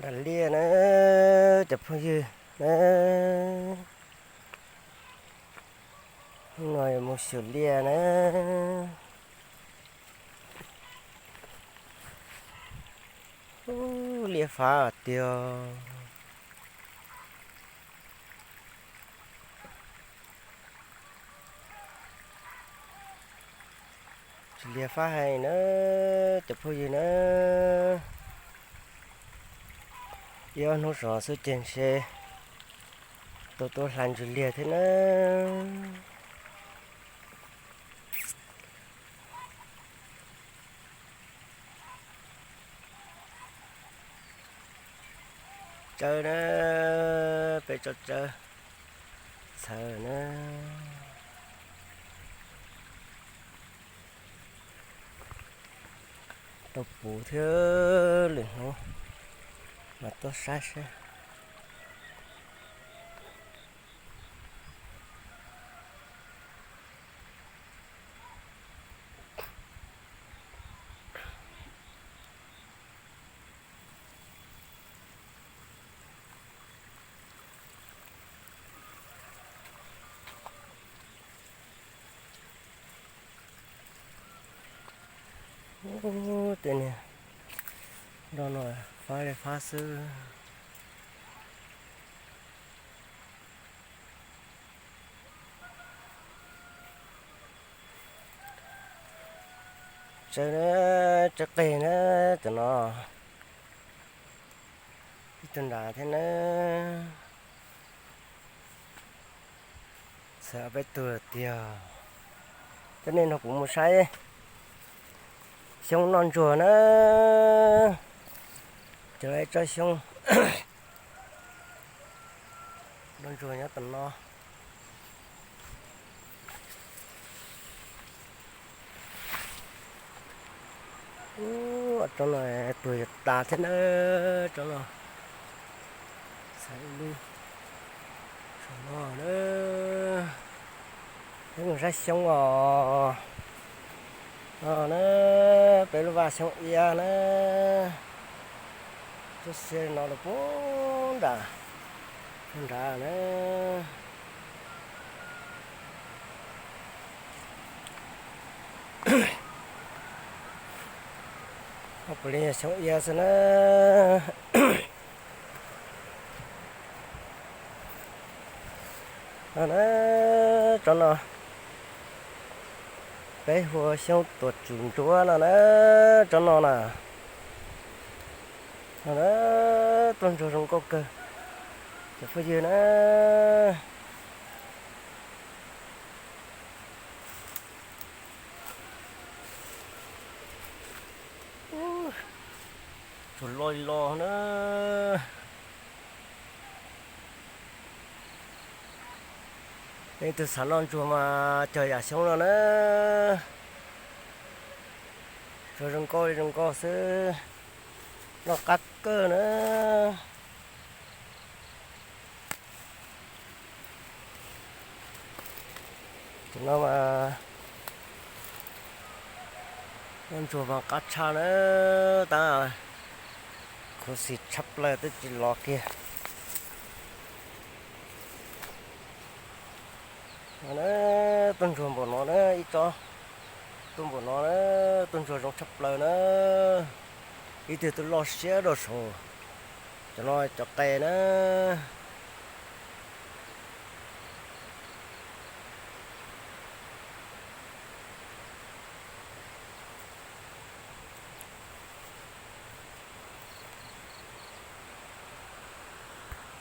Liaj na, cov phooj ywg na, hnub no yuav mus xyuas liaj na. Ub, liaj fab tiag. Ntsis liaj fab heev na, cov phooj ywg na. Ib ob hnub zov xwb ces ntshe tau tuaj hla ntsis liaj thiab na. Tsawb na, peb tso tsawb txhawv na. Tau puv thiab, lwm hnub mas tuaj saib seb. Ub, tej niag nroj no fab li fab xwb. Tsawb na, tsawb qig na, cov no ib tug nrad thiab na. Txhawv peb tug tiag. Coj nej nrog kuv mus saib xyoob noj ntsuag na. Cov no ib tsob xyoob noj ntsuag nyob tom no. Ub, tsob no tuag yuav tas thiab na, tsob no. Xav ib lub saum no na. Peb mus saib xyoob os. No na, peb lub vaj xyoob iab na. Tsob xia no los puag nram, puag nrad na. Puav leej yog xyoob iab xwb na. No na, tsob no peb hu ua xyoob tuam tswm ntsuab no na, tsob no na. No na, tuaj ntsuag zoo nkauj kawg cov phooj ywg na. Ntsuag loj li loj na. Leej twg xav noj ntsuag mas cog yam xyoob no na. Ntsuag zoo nkauj li zoo nkauj xwb, noj qab kawg na. Cov no mas noj ntsuag mas qab tshaj na, tab khuv xim tshaj plaws twb tsis lov kiag. Tuaj ntsuag npaum no na, ib tsob tuaj npaum no na, tuaj ntsuag zoo tshaj plaws na. Ib tug twb loj siab rau saud. Cov no cov qe na.